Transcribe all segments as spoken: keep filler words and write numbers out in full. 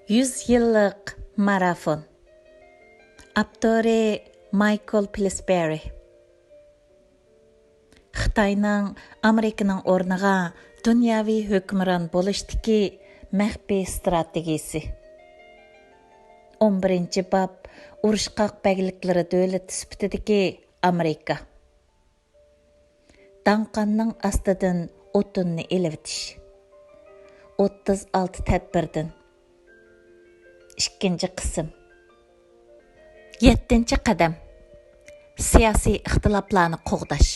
يۈز يىللىق مارافون. ئاپتورى مايكل پىلسبېرى. خىتاينىڭ ئامېرىكىنىڭ ئورنىغا دۇنياۋى ھۆكۈمران بولۇشتىكى مەخپىي ئىستراتېگىيىسى. ئون بىرىنچى باب، ئۇرۇشقاق بەگلىكلىرى دۆلىتى سۈپىتىدىكى ئامېرىكا. داڭقاننىڭ ئاستىدىن ئوتۇننى ئېلىۋېتىش. ئوتتۇز ئالتە تەدبىردىن. ئىككىنچى قىسىم. يەتتىنچى قەدەم. سىياسىي ئىختىلاپلارنى قوغداش.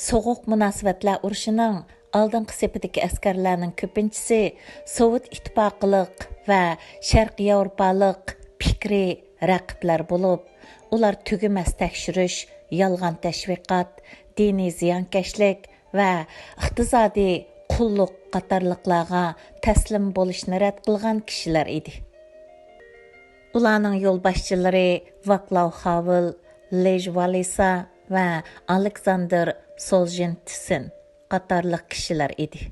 سوغۇق مۇناسىۋەتلەر ئۇرۇشىنىڭ ئالدىنقى سېپىدىكى ئەسكەرلەرنىڭ كۆپىنچىسى سوۋېت ئىتتىپاقلىق ۋە شەرقىي ياۋروپالىق پىكرىي رەقىبلەر بولۇپ، ئۇلار تۈگىمەس تەكشۈرۈش، يالغان تەشۋىقات، دىنىي زىيانكەشلىك ۋە ئىقتىسادىي قۇللۇق قاتارلىقلارغا تەسلىم بولۇشنى رەت قىلغان كىشىلەر ئىدى. ئۇلارنىڭ يولباشچىلىرى ۋاكلاۋ خاۋېل، لېژ ۋالېسا ۋە ئالېكساندىر سولژېنتسىن قاتارلىق كىشىلەر ئىدى.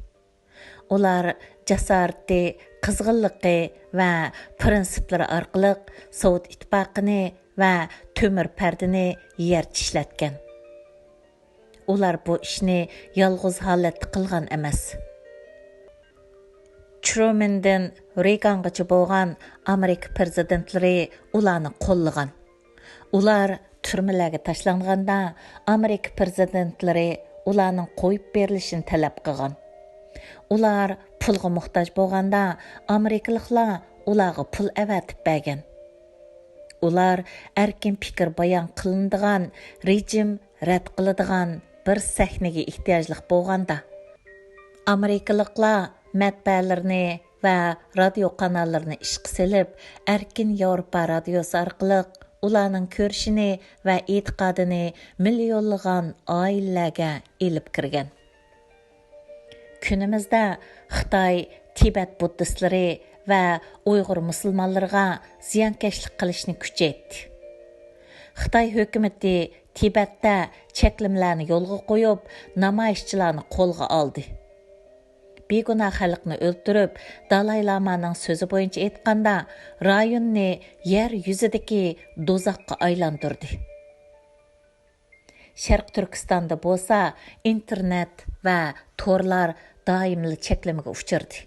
ئۇلار جاسارىتى، قىزغىنلىقى ۋە پىرىنسىپلىرى ئارقىلىق سوۋېت ئىتتىپاقىنى ۋە تۆمۈر پەردىنى يەر چىشلەتكەن. ئۇلار بۇ ئىشنى يالغۇز ھالەتتە قىلغان ئەمەس. ترومەندىن رېيگانغىچە بولغان ئامېرىكا پىرېزىدېنتلىرى ئۇلارنى قوللىغان. ئۇلار تۈرمىلەرگە تاشلانغاندا، ئامېرىكا پىرېزىدېنتلىرى ئۇلارنىڭ قويۇپ بېرىلىشىنى تەلەپ قىلغان. ئۇلار پۇلغا موھتاج بولغاندا، ئامېرىكىلىقلار ئۇلارغا پۇل ئەۋەتىپ بەرگەن. ئۇلار ئەركىن پىكىر بايان قىلىنىدىغان رېجىم رەت قىلىدىغان بىر سەھنىگە ئېھتىياجلىق بولغاندا، ئامېرىكىلىقلار مەتبەئەلىرىنى ۋە رادىيو قاناللىرىنى ئىشقا سېلىپ، ئەركىن ياۋروپا رادىيوسى ئارقىلىق ئۇلارنىڭ كۆرۈشىنى ۋە ئېتىقادىنى مىليونلىغان ئائىلىلەرگە ئېلىپ كىرگەن. كۈنىمىزدە خىتاي تىبەت بۇددىستلىرى ۋە ئۇيغۇر مۇسۇلمانلىرىغا زىيانكەشلىك قىلىشنى كۈچەيتتى. خىتاي ھۆكۈمىتى تىبەتتە چەكلىمىلەرنى يولغا قويۇپ، نامايىشچىلارنى قولغا ئالدى. بىگۇناھ خەلقنى ئۆلتۈرۈپ، دالاي لامانىڭ سۆزى بويىچە ئېيتقاندا، رايوننى يەر يۈزىدىكى دوزاخقا ئايلاندۇردى. شەرقىي تۈركىستاندا بولسا ئىنتېرنېت ۋە تورلار دائىملا چەكلىمىگە ئۇچرىدى.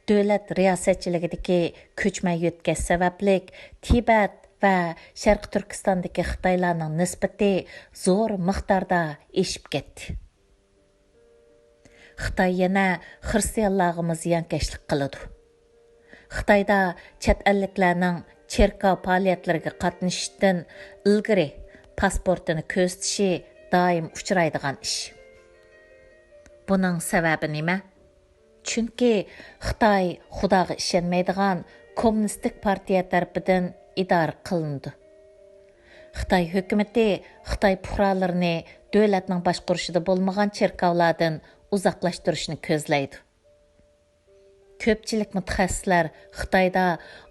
دۆلەت رىياسەتچىلىكىدىكى كۆچمەن يۆتكەش سەۋەبلىك تىبەت ۋە شەرقىي تۈركىستاندىكى خىتايلارنىڭ نىسبىتى زور مىقداردا ئېشىپ كەتتى. خىتاي يەنە خىرىستىيانلارغىمۇ زىيانكەشلىك قىلىدۇ. خىتايدا چەت ئەللىكلەرنىڭ چېركاۋ پائالىيەتلىرىگە قاتنىشىشتىن ئىلگىرى پاسپورتىنى كۆرسىتىشى دائىم ئۇچرايدىغان ئىش. بۇنىڭ سەۋەبى نېمە؟ چۈنكى خىتاي خۇداغا ئىشەنمەيدىغان كوممۇنىستىك پارتىيە تەرىپىدىن ئىدارە قىلىنىدۇ. خىتاي ھۆكۈمىتى خىتاي پۇقرالىرىنى دۆلەتنىڭ باشقۇرۇشىدا بولمىغان چېركاۋلاردىن ئۇزاقلاشتۇرۇشنى كۆزلەيدۇ. كۆپچىلىك مۇتەخەسسىسلەر خىتايدا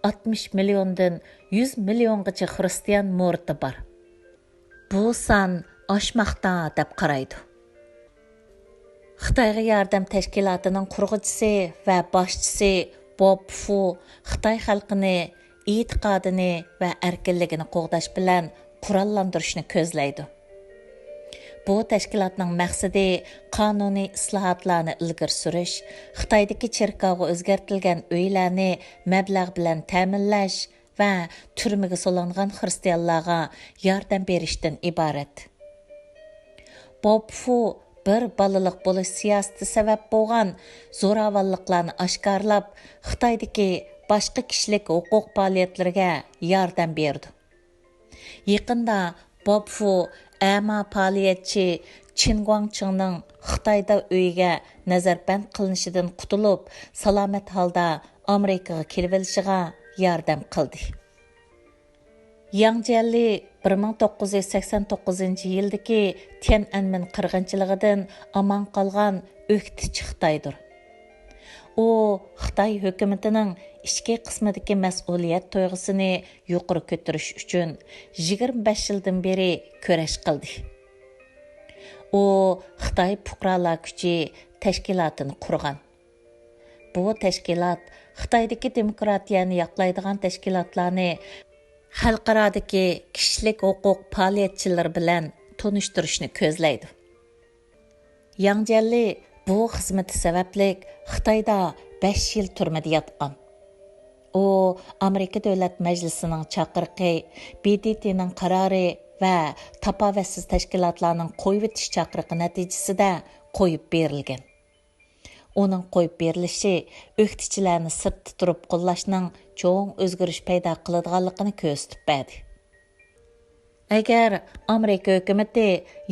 ئاتمىش مىليوندىن يۈز مىليونغىچە خىرىستىيان مۇرىتى بار. بۇ سان ئاشماقتا دەپ قارايدۇ. خىتايغا ياردەم تەشكىلاتىنىڭ قۇرغۇچىسى ۋە باشچىسى بوب فۇ خىتاي خەلقىنى ئېتىقادىنى ۋە ئەركىنلىكىنى قوغداش بىلەن قوراللاندۇرۇشنى كۆزلەيدۇ. بۇ تەشكىلاتنىڭ مەقسىتى قانۇنىي ئىسلاھاتلارنى ئىلگىرى سۈرۈش، خىتايدىكى چېركاۋغا ئۆزگەرتىلگەن ئۆيلەرنى مەبلەغ بىلەن تەمىنلەش ۋە تۈرمىگە سولانغان خىرىستىيانلارغا ياردەم بېرىشتىن ئىبارەت. بوب فۇ بىر بالىلىق بولۇش سىياسىتى سەۋەب بولغان زوراۋانلىقلارنى ئاشكارىلاپ، خىتايدىكى باشقا كىشىلىك ھوقۇق پائالىيەتلىرىگە ياردەم بېرىدۇ. يېقىندا بوب فۇ ئەما پائالىيەتچى چىن گۇاڭچىڭنىڭ خىتايدا ئۆيىگە نەزەربەند قىلىنىشىدىن قۇتۇلۇپ، سالامەت ھالدا ئامېرىكىغا كېلىۋېلىشىغا ياردەم قىلدى. ياڭ جيەنلى بىر مىڭ توققۇز يۈز سەكسەن توققۇزىنچى يىلدىكى تيەنئەنمېن قىرغىنچىلىقىدىن ئامان قالغان ئۆكتىچى خىتايدۇر. ئۇ خىتاي ھۆكۈمىتىنىڭ ئىچكى قىسمىدىكى مەسئۇلىيەت تۇيغۇسىنى يۇقىرى كۆتۈرۈش ئۈچۈن يىگىرمە بەش يىلدىن بېرى كۈرەش قىلدى. ئۇ خىتاي پۇقرالار كۈچى تەشكىلاتىنى قۇرغان. بۇ تەشكىلات خىتايدىكى دېموكراتىيەنى ياقلايدىغان تەشكىلاتلارنى خەلقئارادىكى كىشىلىك ھوقۇق پائالىيەتچىلىرى بىلەن تونۇشتۇرۇشنى كۆزلەيدۇ. ياڭ جيەنلى بۇ خىزمىتى سەۋەبلىك خىتايدا بەش يىل تۈرمىدە ياتقان. ئۇ ئامېرىكا دۆلەت مەجلىسىنىڭ چاقىرىقى، ب د ت نىڭ قارارى ۋە تاپاۋەتسىز تەشكىلاتلارنىڭ قويۇۋېتىش چاقىرىقى نەتىجىسىدە قويۇپ بېرىلگەن. ئۇنىڭ قويۇپ بېرىلىشى ئۆكتىچىلەرنى سىرتتا تۇرۇپ قوللاشنىڭ چوڭ ئۆزگىرىش پەيدا قىلىدىغانلىقىنى كۆرسىتىپ بەردى. ئەگەر ئامېرىكا ھۆكۈمىتى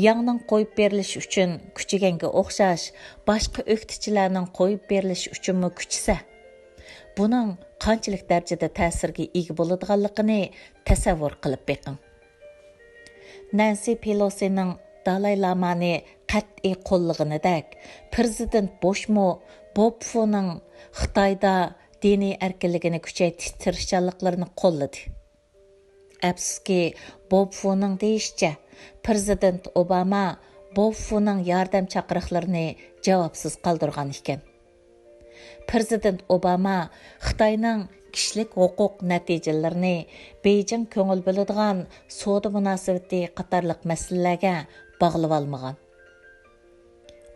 ياڭنىڭ قويۇپ بېرىلىشى ئۈچۈن كۈچىگەنگە ئوخشاش، باشقا ئۆكتىچىلەرنىڭ قويۇپ بېرىلىشى ئۈچۈنمۇ كۈچىسە، بۇنىڭ قانچىلىك دەرىجىدە تەسىرگە ئىگە بولىدىغانلىقىنى تەسەۋۋۇر قىلىپ بېقىڭ. نەنسى پېلوسىنىڭ دالاي لامانى قەتئىي قوللىغىنىدەك، پىرېزىدېنت بۇشمۇ بوپفۇنىڭ خىتايدا دىنىي ئەركىنلىكىنى كۈچەيتىش تىرىشچانلىقلىرىنى قوللىدى. ئەپسۇسكى، بوپفۇنىڭ دېيىشىچە، پىرېزىدېنت ئوباما بوپفۇنىڭ ياردەم چاقىرىقلىرىنى جاۋابسىز قالدۇرغان ئىكەن. پىرېزىدېنت ئوباما خىتاينىڭ كىشىلىك ھوقۇق نەتىجىلىرىنى بېيجىڭ كۆڭۈل بۆلىدىغان سودا مۇناسىۋىتى قاتارلىق مەسىلىلەرگە باغلىۋالمىغان.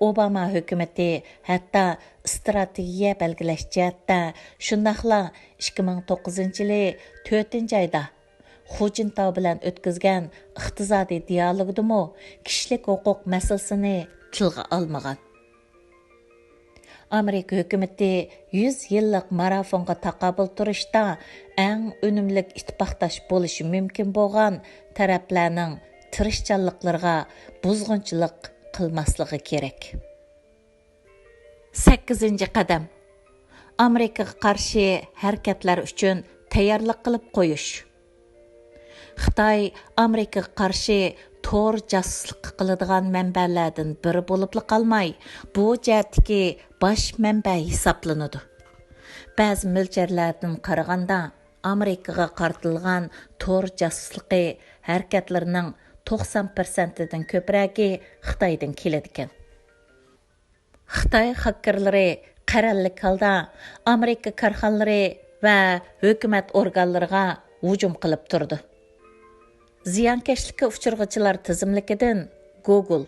ئوباما ھۆكۈمىتى ھەتتا ئىستراتېگىيە بەلگىلەش جەھەتتە، شۇنداقلا ئىككى مىڭ توققۇزىنچى يىلى تۆتىنچى ئايدا خۇ جىنتاۋ بىلەن ئۆتكۈزگەن ئىقتىسادىي دىئالوگىدىمۇ كىشىلىك ھوقۇق مەسىلىسىنى تىلغا ئالمىغان. ئامېرىكا ھۆكۈمىتى يۈز يىللىق مارافونغا تاقابىل تۇرۇشتا ئەڭ ئۈنۈملۈك ئىتتىپاقداش بولۇشى مۇمكىن بولغان تەرەپلەرنىڭ تىرىشچانلىقلىرىغا بۇزغۇنچىلىق قىلماسلىقى كېرەك. سەككىزىنچى قەدەم، ئامېرىكىغا قارشى ھەرىكەتلەر ئۈچۈن تەييارلىق قىلىپ قويۇش. خىتاي ئامېرىكىغا قارشى تور جاسۇسلۇقى قىلىدىغان مەنبەلەردىن بىرى بولۇپلا قالماي، بۇ جەھەتتىكى باش مەنبە ھېسابلىنىدۇ. بەزى مۆلچەرلەردىن قارىغاندا، ئامېرىكىغا قارىتىلغان تور جاسۇسلۇقى ھەرىكەتلىرىنىڭ توقسان پىرسەنتىدىن كۆپرەكى خىتايدىن كېلىدىكەن. خىتاي خاككېرلىرى قەرەللىك ھالدا ئامېرىكا كارخانىلىرى ۋە ھۆكۈمەت ئورگانلىرىغا ھۇجۇم قىلىپ تۇرىدۇ. زىيانكەشلىككە ئۇچرىغۇچىلار تىزىملىكىدىن گوگول،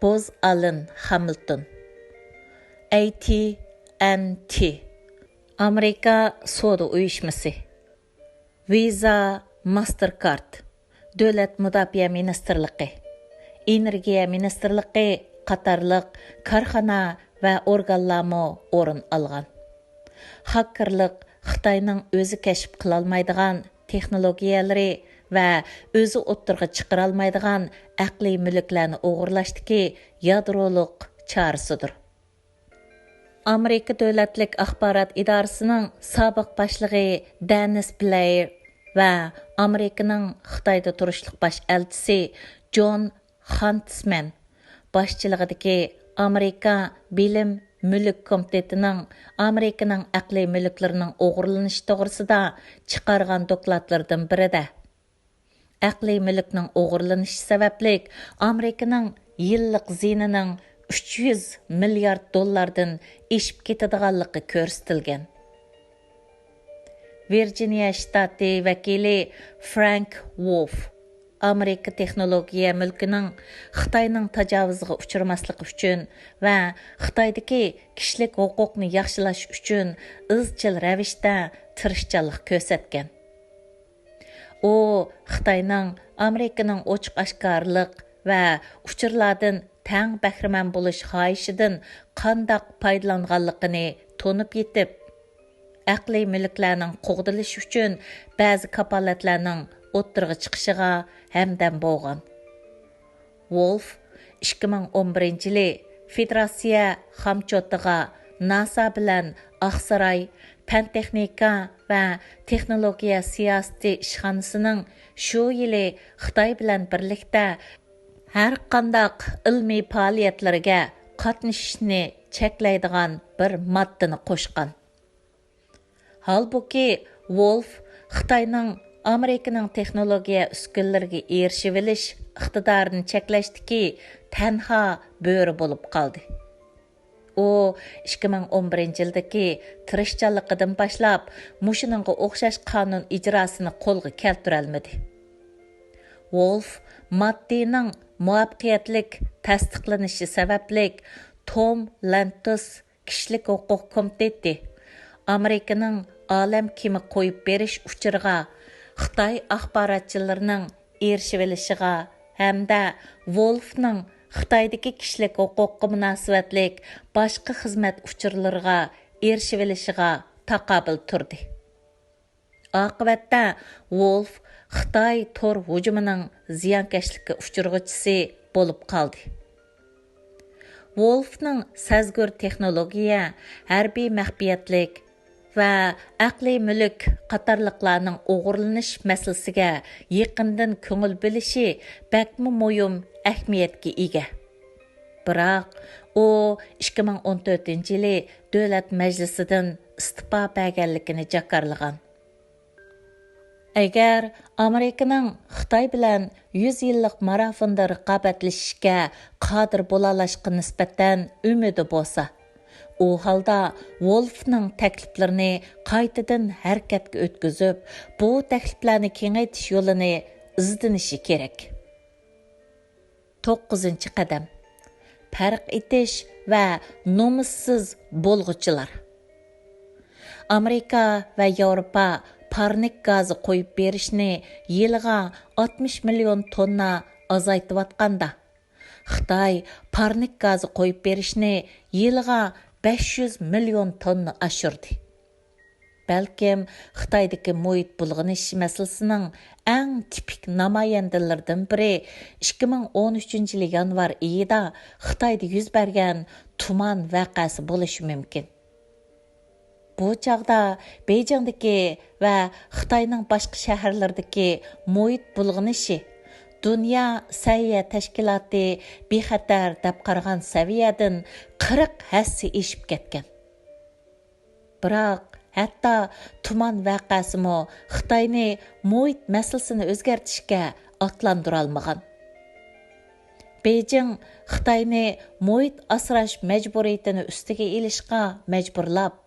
بوز ئالېن خامىلتون، ئەي تى ئەن تى، ئامېرىكا سودا ئۇيۇشمىسى، ۋىزا، ماستېركارد، دۆلەت مۇداپىئە مىنىستىرلىقى، ئېنېرگىيە مىنىستىرلىقى قاتارلىق كارخانا ۋە ئورگانلارمۇ ئورۇن ئالغان. خاككېرلىق خىتاينىڭ ئۆزى كەشىپ قىلالمايدىغان تېخنولوگىيەلىرى ۋە ئۆزى ئوتتۇرىغا چىقىرالمايدىغان ئەقلىي مۈلۈكلەرنى ئوغرىلاشتىكى يادرولۇق چارىسىدۇر. ئامېرىكا دۆلەتلىك ئاخبارات ئىدارىسىنىڭ سابىق باشلىقى دېنىس بلېير ۋە ئامېرىكىنىڭ خىتايدا تۇرۇشلۇق باش ئەلچىسى جون خانتسمەن باشچىلىقىدىكى ئامېرىكا بىلىم مۈلۈك كومىتېتىنىڭ ئامېرىكىنىڭ ئەقلىي مۈلۈكلىرىنىڭ ئوغرىلىنىشى توغرىسىدا چىقارغان دوكلاتلىرىدىن بىرىدە، ئەقلىي مۈلۈكنىڭ ئوغرىلىنىشى سەۋەبلىك ئامېرىكىنىڭ يىللىق زىيىنىنىڭ ئۈچ يۈز مىليارد دوللاردىن ئېشىپ كېتىدىغانلىقى كۆرسىتىلگەن. ۋىرجىنىيە شتاتى ۋەكىلى فرانك ۋولف ئامېرىكا تېخنولوگىيە مۈلكىنىڭ خىتاينىڭ تاجاۋۇزىغا ئۇچرىماسلىقى ئۈچۈن ۋە خىتايدىكى كىشىلىك ھوقۇقنى ياخشىلاش ئۈچۈن ئىزچىل رەۋىشتە تىرىشچانلىق كۆرسەتكەن. ئۇ خىتاينىڭ ئامېرىكىنىڭ ئوچۇق-ئاشكارىلىق ۋە ئۇچۇرلاردىن تەڭ بەھرىمەن بولۇش خاھىشىدىن قانداق پايدىلانغانلىقىنى تونۇپ يېتىپ، ئەقلىي مۈلۈكلەرنىڭ قوغدىلىشى ئۈچۈن بەزى كاپالەتلەرنىڭ ئوتتۇرىغا چىقىشىغا ھەمدەم بولغان. ۋولف ئىككى مىڭ ئون بىرىنچى يىلى فېدېراتسىيە خامچوتىغا ناسا بىلەن ئاقساراي پەن-تېخنىكا ۋە تېخنولوگىيە سىياسىتى ئىشخانىسىنىڭ شۇ يىلى خىتاي بىلەن بىرلىكتە ھەرقانداق ئىلمىي پائالىيەتلەرگە قاتنىشىشنى چەكلەيدىغان بىر ماددىنى قوشقان. ھالبۇكى، ۋولف خىتاينىڭ ئامېرىكىنىڭ تېخنولوگىيە ئۈسكۈنىلىرىگە ئېرىشىۋېلىش ئىقتىدارىنى چەكلەشتىكى تەنھا بۆرە بولۇپ قالدى. ئۇ ئىككى مىڭ ئون بىرىنچى يىلدىكى تىرىشچانلىقىدىن باشلاپ مۇشۇنىڭغا ئوخشاش قانۇن ئىجراسىنى قولغا كەلتۈرەلمىدى. ۋولف ماددىنىڭ مۇۋەپپەقىيەتلىك تەستىقلىنىشى سەۋەبلىك توم لەنتوس كىشىلىك ھوقۇق كومىتېتى ئامېرىكىنىڭ ئالەم كېمە قويۇپ بېرىش ئۇچۇرىغا خىتاي ئاخباراتچىلىرىنىڭ ئېرىشىۋېلىشىغا ھەمدە ۋولفنىڭ خىتايدىكى كىشىلىك ھوقۇققا مۇناسىۋەتلىك باشقا خىزمەت ئۇچۇرلىرىغا ئېرىشىۋېلىشىغا تاقابىل تۇردى. ئاقىۋەتتە ۋولف خىتاي تور ھۇجۇمىنىڭ زىيانكەشلىككە ئۇچرىغۇچىسى بولۇپ قالدى. ۋولفنىڭ سەزگۈر تېخنولوگىيە، ھەربىي مەخپىيەتلىك ۋە ئەقلىي مۈلۈك قاتارلىقلارنىڭ ئوغرىلىنىش مەسىلىسىگە يېقىندىن كۆڭۈل بۆلۈشى بەكمۇ مۇھىم ئەھمىيەتكە ئىگە. بىراق، ئۇ ئىككى مىڭ ئون تۆتىنچى يىلى دۆلەت مەجلىسىدىن ئىستېپا بەرگەنلىكىنى جاكارلىغان. ئەگەر ئامېرىكىنىڭ خىتاي بىلەن يۈز يىللىق مارافوندا رىقابەتلىشىشكە قادىر بولالاشقا نىسبەتەن ئۈمىدى بولسا، ئۇ ھالدا ۋولفنىڭ تەكلىپلىرىنى قايتىدىن ھەرىكەتكە ئۆتكۈزۈپ، بۇ تەكلىپلەرنى كېڭەيتىش يولىنى ئىزدىنىشى كېرەك. توققۇزىنچى قەدەم، پەرق ئېتىش ۋە نومۇسسىز بولغۇچىلار. ئامېرىكا ۋە ياۋروپا پارنىك گازى قويۇپ بېرىشنى يىلىغا ئاتمىش مىليون توننا ئازايتىۋاتقاندا، خىتاي پارنىك گازى قويۇپ بېرىشنى يىلىغا بەش يۈز مىليون توننا ئاشۇردى. بەلكىم خىتايدىكى مۇھىت بۇلغىنىش مەسىلىسىنىڭ ئەڭ تىپىك نامايەندىلىرىدىن بىرى ئىككى مىڭ ئون ئۈچىنچى يىلى يانۋار ئېيىدا خىتايدا يۈز بەرگەن تۇمان ۋەقەسى بولۇشى مۇمكىن. بۇ چاغدا بېيجىڭدىكى ۋە خىتاينىڭ باشقا شەھەرلىرىدىكى مۇھىت بۇلغىنىشى دۇنيا سەھىيە تەشكىلاتى بىخەتەر دەپ قارىغان سەۋىيەدىن قىرىق ھەسسە ئېشىپ كەتكەن. بىراق، ھەتتا تۇمان ۋەقەسىمۇ خىتاينى مۇھىت مەسىلىسىنى ئۆزگەرتىشكە ئاتلاندۇرالمىغان. بېيجىڭ خىتاينى مۇھىت ئاسراش مەجبۇرىيىتىنى ئۈستىگە ئېلىشقا مەجبۇرلاپ،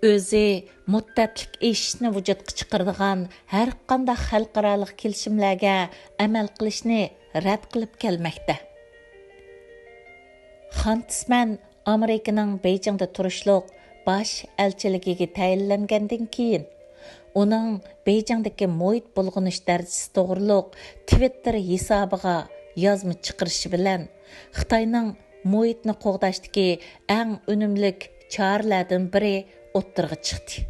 ئۆزى مۇددەتلىك ئېشىشنى ۋۇجۇدقا چىقىرىدىغان ھەرقانداق خەلقئارالىق كېلىشىملەرگە ئەمەل قىلىشنى رەت قىلىپ كەلمەكتە. خانتسمەن ئامېرىكىنىڭ بېيجىڭدا تۇرۇشلۇق باش ئەلچىلىكىگە تەيىنلەنگەندىن كېيىن، ئۇنىڭ بېيجىڭدىكى مۇھىت بۇلغىنىش دەرىجىسى توغرۇلۇق تىۋىتتېر ھېسابىغا يازما چىقىرىشى بىلەن، خىتاينىڭ مۇھىتنى قوغداشتىكى ئەڭ ئۈنۈملۈك چارىلەردىن بىرى ئوتتۇرىغا چىقتى.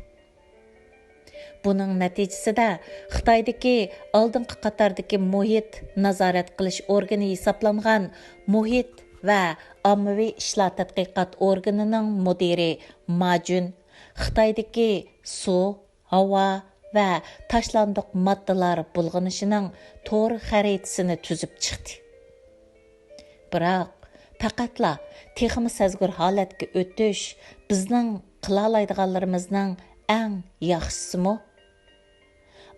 بۇنىڭ نەتىجىسىدە، خىتايدىكى ئالدىنقى قاتاردىكى مۇھىت نازارەت قىلىش ئورگىنى ھېسابلانغان مۇھىت ۋە ئاممىۋى ئىشلار تەتقىقات ئورگىنىنىڭ مۇدىرى ما جۈن خىتايدىكى سۇ، ھاۋا ۋە تاشلاندۇق ماددىلار بۇلغىنىشىنىڭ تور خەرىتىسىنى تۈزۈپ چىقتى. بىراق، پەقەتلا تېخىمۇ سەزگۈر ھالەتكە ئۆتۈش بىزنىڭ قىلالايدىغانلىرىمىزنىڭ ئەڭ ياخشىسىمۇ؟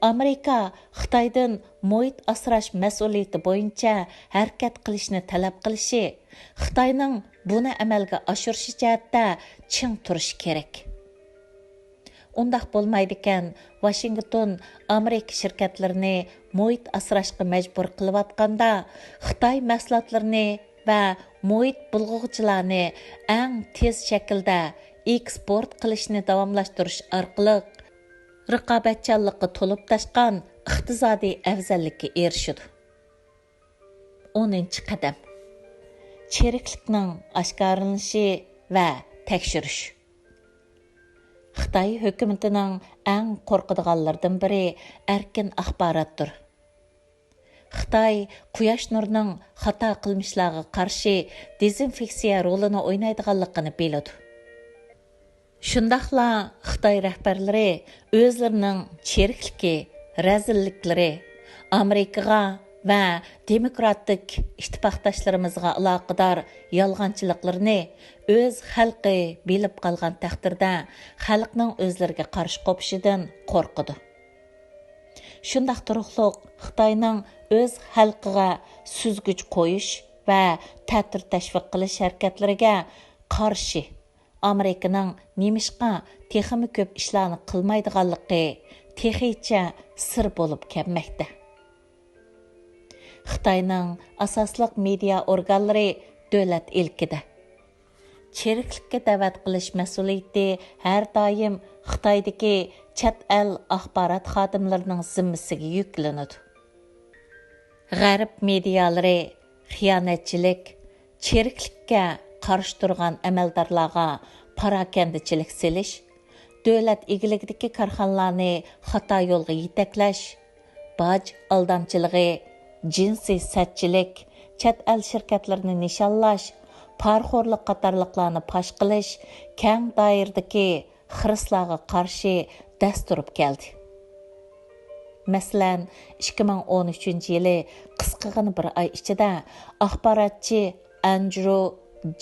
ئامېرىكا خىتايدىن مۇھىت ئاسراش مەسئۇلىيىتى بويىچە ھەرىكەت قىلىشنى تەلەپ قىلىشى خىتاينىڭ بۇنى ئەمەلگە ئاشۇرۇشى جەھەتتە چىڭ تۇرۇشى كېرەك. ئۇنداق بولمايدىكەن، ۋاشىنگتون ئامېرىكا شىركەتلىرىنى مۇھىت ئاسراشقا مەجبۇر قىلىۋاتقاندا، خىتاي مەھسۇلاتلىرىنى ۋە مۇھىت بۇلغىغۇچىلارنى ئەڭ تېز شەكىلدە ئېكسپورت قىلىشنى داۋاملاشتۇرۇش ئارقىلىق، رىقابەتچانلىقى تولۇپ تاشقان ئىقتىسادىي ئەۋزەللىككە ئېرىشىدۇ. ئونىنچى قەدەم، چىرىكلىكنىڭ ئاشكارىلىنىشى ۋە تەكشۈرۈش. خىتاي ھۆكۈمىتىنىڭ ئەڭ قورقىدىغانلىرىدىن بىرى ئەركىن ئاخباراتتۇر. خىتاي قۇياش نۇرىنىڭ خاتا قىلمىشلارغا قارشى دېزىنفېكسىيە رولىنى ئوينايدىغانلىقىنى بىلىدۇ. شۇنداقلا خىتاي رەھبەرلىرى ئۆزلىرىنىڭ چىرىكلىكى، رەزىللىكلىرى، ئامېرىكىغا ۋە دېموكراتىك ئىتتىپاقداشلىرىمىزغا ئالاقىدار يالغانچىلىقلىرىنى ئۆز خەلقى بىلىپ قالغان تەقدىردە، خەلقنىڭ ئۆزلىرىگە قارشى قوپۇشىدىن قورقىدۇ. شۇنداق تۇرۇقلۇق خىتاينىڭ ئۆز خەلقىگە سۈزگۈچ قويۇش ۋە تەتۈر تەشۋىق قىلىش ھەرىكەتلىرىگە قارشى ئامېرىكىنىڭ نېمىشقا تېخىمۇ كۆپ ئىشلارنى قىلمايدىغانلىقى تېخىچە سىر بولۇپ كەلمەكتە. خىتاينىڭ ئاساسلىق مېدىيا ئورگانلىرى دۆلەت ئىلكىدە. چىرىكلىككە دەۋەت قىلىش مەسئۇلىيىتى ھەر دائىم خىتايدىكى چەت ئەل ئاخبارات خادىملىرىنىڭ زىممىسىگە يۈكلىنىدۇ. غەرب مېدىيالىرى خىيانەتچىلىك، چىرىكلىككە قارشى تۇرغان ئەمەلدارلارغا پاراكەندىچىلىك سېلىش، دۆلەت ئىگىلىكىدىكى كارخانىلارنى خاتا يولغا يېتەكلەش، باج ئالدامچىلىقى، جىنسىي سەتچىلىك، چەت ئەل شىركەتلىرىنى نىشانلاش، پارىخورلۇق قاتارلىقلارنى پاش قىلىش كەڭ دائىرىدىكى خىرىسلارغا قارشى دەس تۇرۇپ كەلدى. مەسىلەن، ئىككى مىڭ ئون ئۈچىنچى يىلى قىسقىغىنە بىر ئاي ئىچىدە ئاخباراتچى ئەندرۇ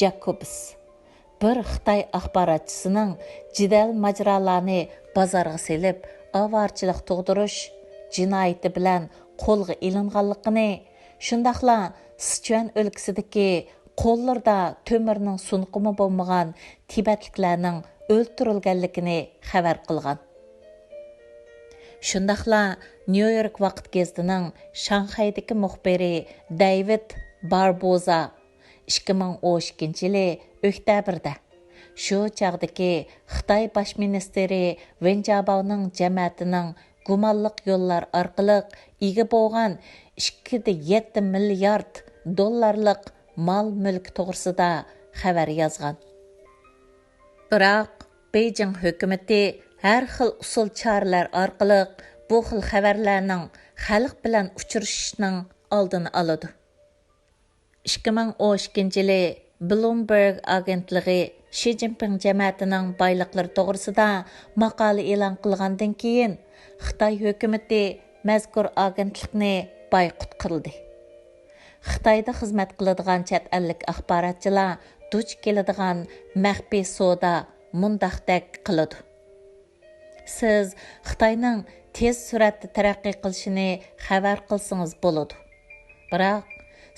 جاكوبس بىر خىتاي ئاخباراتچىسىنىڭ جېدەل ماجىرالارنى بازارغا سېلىپ، ئاۋارىچىلىق تۇغدۇرۇش جىنايىتى بىلەن قولغا ئېلىنغانلىقىنى، شۇنداقلا سىچۈەن ئۆلكىسىدىكى قوللىرىدا تۆمۈرنىڭ سۇنۇقىمۇ بولمىغان تىبەتلىكلەرنىڭ ئۆلتۈرۈلگەنلىكىنى خەۋەر قىلغان. شۇنداقلا نيۇ يورك ۋاقىت گېزىتىنىڭ شاڭخەيدىكى مۇخبىرى دەيۋىد باربوزا ئىككى مىڭ ئون ئىككىنچى يىلى ئۆكتەبىردە شۇ چاغدىكى خىتاي باش مىنىستىرى ۋېن جياباۋنىڭ جەمەتىنىڭ گۇمانلىق يوللار ئارقىلىق ئىگە بولغان ئىككى دە يەتتە مىليارد دوللارلىق مال-مۈلكى توغرىسىدا خەۋەر يازغان. بىراق، بېيجىڭ ھۆكۈمىتى ھەر خىل ئۇسۇل-چارىلەر ئارقىلىق بۇ خىل خەۋەرلەرنىڭ خەلق بىلەن ئۇچرىشىشنىڭ ئالدىنى ئالىدۇ. ئىككى مىڭ ئون ئىككىنچى يىلى بلومبېرگ ئاگېنتلىقى شى جىنپىڭ جەمەتىنىڭ بايلىقلىرى توغرىسىدا ماقالە ئېلان قىلغاندىن كېيىن، خىتاي ھۆكۈمىتى مەزكۇر ئاگېنتلىقنى بايقۇت قىلدى. خىتايدا خىزمەت قىلىدىغان چەت ئەللىك ئاخباراتچىلار دۇچ كېلىدىغان مەخپىي سودا مۇنداقتەك قىلىدۇ. سىز خىتاينىڭ تېز سۈرئەتتە تەرەققىي قىلىشىنى خەۋەر قىلسىڭىز بولىدۇ. بىراق،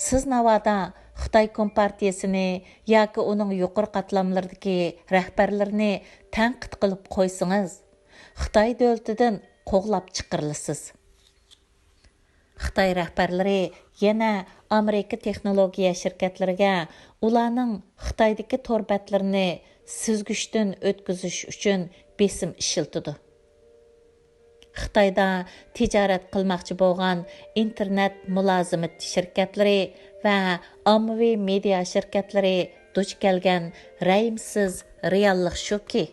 سىز ناۋادا خىتاي كومپارتىيىسىنى ياكى ئۇنىڭ يۇقىرى قاتلاملىرىدىكى رەھبەرلىرىنى تەنقىد قىلىپ قويسىڭىز، خىتاي دۆلىتىدىن قوغلاپ چىقىرىلىسىز. خىتاي رەھبەرلىرى يەنە ئامېرىكا تېخنولوگىيە شىركەتلىرىگە ئۇلارنىڭ خىتايدىكى تور بەتلىرىنى سۈزگۈچتىن ئۆتكۈزۈش ئۈچۈن بېسىم ئىشلىتىدۇ. خىتايدا تىجارەت قىلماقچى بولغان ئىنتېرنېت مۇلازىمىتى شىركەتلىرى ۋە ئاممىۋى مېدىيا شىركەتلىرى دۇچ كەلگەن رەھىمسىز رېئاللىق شۇكى،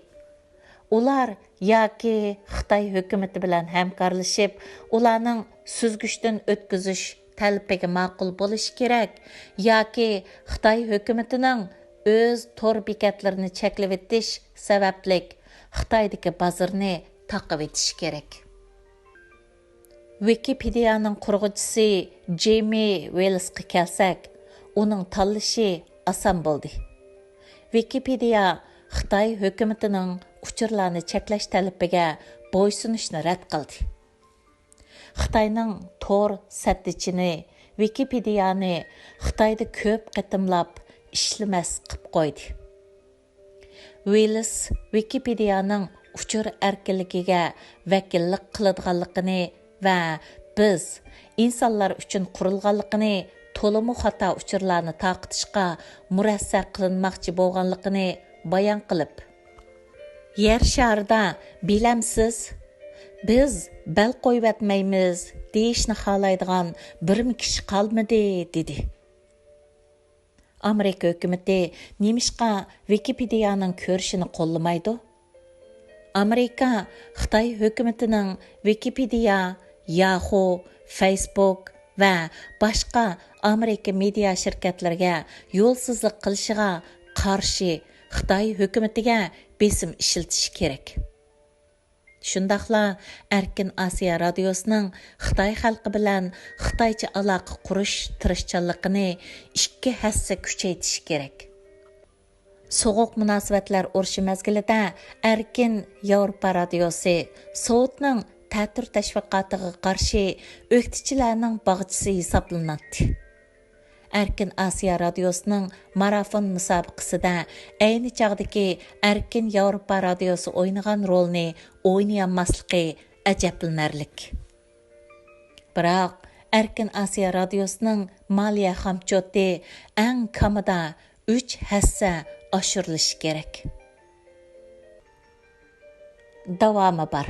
ئۇلار ياكى خىتاي ھۆكۈمىتى بىلەن ھەمكارلىشىپ، ئۇلارنىڭ سۈزگۈچتىن ئۆتكۈزۈش تەلىپىگە ماقۇل بولۇشى كېرەك، ياكى خىتاي ھۆكۈمىتىنىڭ ئۆز تور بېكەتلىرىنى چەكلىۋېتىش سەۋەبلىك خىتايدىكى بازىرىنى تاقىۋېتىشى كېرەك. ۋىكىپېدىيانىڭ قۇرغۇچىسى جېيمى ۋېلسقا كەلسەك، ئۇنىڭ تاللىشى ئاسان بولدى. ۋىكىپېدىيا خىتاي ھۆكۈمىتىنىڭ ئۇچۇرلارنى چەكلەش تەلىپىگە بويسۇنۇشنى رەت قىلدى. خىتاينىڭ تور سەتتىچىنى ۋىكىپېدىيانى خىتايدا كۆپ قېتىملاپ ئىشلىمەس قىپ قويدى. ۋىلس ۋىكىپېدىيانىڭ ئۇچۇر ئەركىنلىكىگە ۋەكىللىك قىلىدىغانلىقىنى ۋە بىز ئىنسانلار ئۈچۈن قۇرۇلغانلىقىنى، تولىمۇ خاتا ئۇچۇرلارنى تارقىتىشقا مۇرەسسە قىلىنماقچى بولغانلىقىنى بايان قىلىپ، يەر شارىدا بىلەمسىز، بىز بەل قويۇۋەتمەيمىز دېيىشنى خالايدىغان بىرمۇ كىشى قالمىدى، دېدى. ئامېرىكا ھۆكۈمىتى نېمىشقا ۋىكىپېدىيانىڭ كۈرىشىنى قوللىمايدۇ؟ ئامېرىكا خىتاي ھۆكۈمىتىنىڭ ۋىكىپېدىيا، ياخۇ، فەيسبۇك ۋە باشقا ئامېرىكا مېدىيا شىركەتلىرىگە يولسىزلىق قىلىشىغا قارشى خىتاي ھۆكۈمىتىگە بېسىم ئىشلىتىشى كېرەك. شۇنداقلا ئەركىن ئاسىيا رادىيوسىنىڭ خىتاي خەلقى بىلەن خىتايچە ئالاقە قۇرۇش تىرىشچانلىقىنى ئىككى ھەسسە كۈچەيتىشى كېرەك. سوغۇق مۇناسىۋەتلەر ئۇرۇشى مەزگىلىدە ئەركىن ياۋروپا رادىيوسى سوۋېتنىڭ تەتۈر تەشۋىقاتىغا قارشى ئۆكتىچىلەرنىڭ باغچىسى ھېسابلىناتتى. ئەركىن ئاسىيا رادىيوسىنىڭ مارافون مۇسابىقىسىدە ئەينى چاغدىكى ئەركىن ياۋروپا رادىيوسى ئوينىغان رولنى ئوينىيالماسلىقى ئەجەبلىنەرلىك. بىراق، ئەركىن ئاسىيا رادىيوسىنىڭ مالىيە خامچوتى ئەڭ كامىدا ئۈچ ھەسسە ئاشۇرۇلۇشى كېرەك. داۋامى بار.